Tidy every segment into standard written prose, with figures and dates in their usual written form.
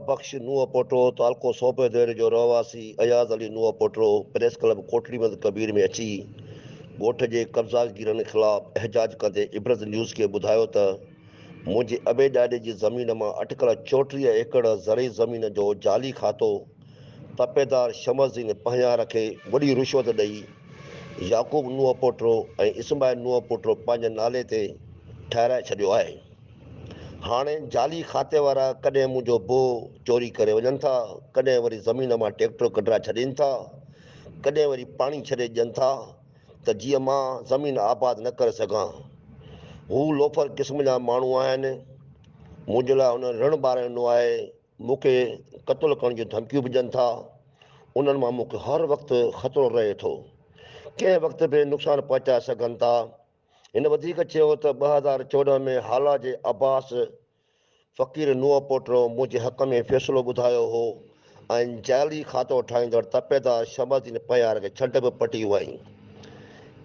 بخش نوح پوٽو تعلقو صوبيدير جو رهواسي اياز علي نوح پوٽو پريس ڪلب ڪوٽڙي محمد ڪبير ۾ اچي ڳوٺ جي قبضاگيرن خلاف احجاج ڪندي عبرت نيوز کي ٻڌايو ته منهنجي ابي ڏاڏي جي زمين مان اٽڪل 34 ايڪڙ زرعي زمين جو جعلي کاتو تپيدار شمس الدين پنهيار کي وڏي رشوت ڏئي يعقوب نوح پوٽو ۽ اسماعيل نوح پوٽو پنهنجي نالي تي ٺهرائي ڇڏيو آهي. هاڻي جعلي کاتي وارا ڪڏهن منهنجو بوء چوري ڪري وڃن ٿا، ڪڏهن وري زمين مان ٽيڪٽر ڪڍرائي ڇڏين ٿا، ڪڏهن وري پاڻي ڇڏي ڏين ٿا ته جيئن مان زمين آباد نه ڪري سگهان. هو لوفر قسم جا ماڻهو آهن. منهنجي لاء هنن رڻ ٻاري ڏنو آهي. مون کي قتل ڪرڻ جون ڌمڪيون به ڏين ٿا. انهن مان مون کي هر وقت خطرو رهي ٿو. ڪنهن وقت به نقصان پهچائي سگهن ٿا. هن وڌيڪ چيو ته 2014 ۾ هالا جي عباس فقير نوح پوٽرو منهنجي حق ۾ فيصلو ٻڌايو هو ۽ جعلي کاتو ٺاهيندڙ تپيدار شمس الدين پنهيار کي ڇنڊ به پٽي هئائين.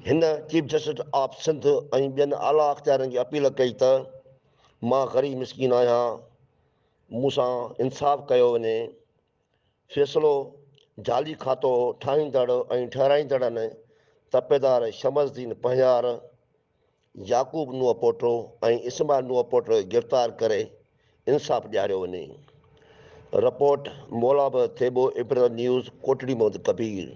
هن چيف جسٽس آف سنڌ ۽ ٻين اعليٰ اختيارين کي اپيل ڪئي ته مان غريب مسڪين آهيان، مون سان انصاف ڪيو وڃي. فيصلو جعلي کاتو ٺاهيندڙ ۽ ٺهرائيندڙن تپيدار شمس الدين پنهيار، يعقوب نوح پوٽو ۽ اسماعيل نوح پوٽو کي گرفتار ڪري انصاف ڏياريو وڃي. رپورٽ، مولابه ٿيٻو، عبرت نيوز، ڪوٽڙي محمد ڪبير.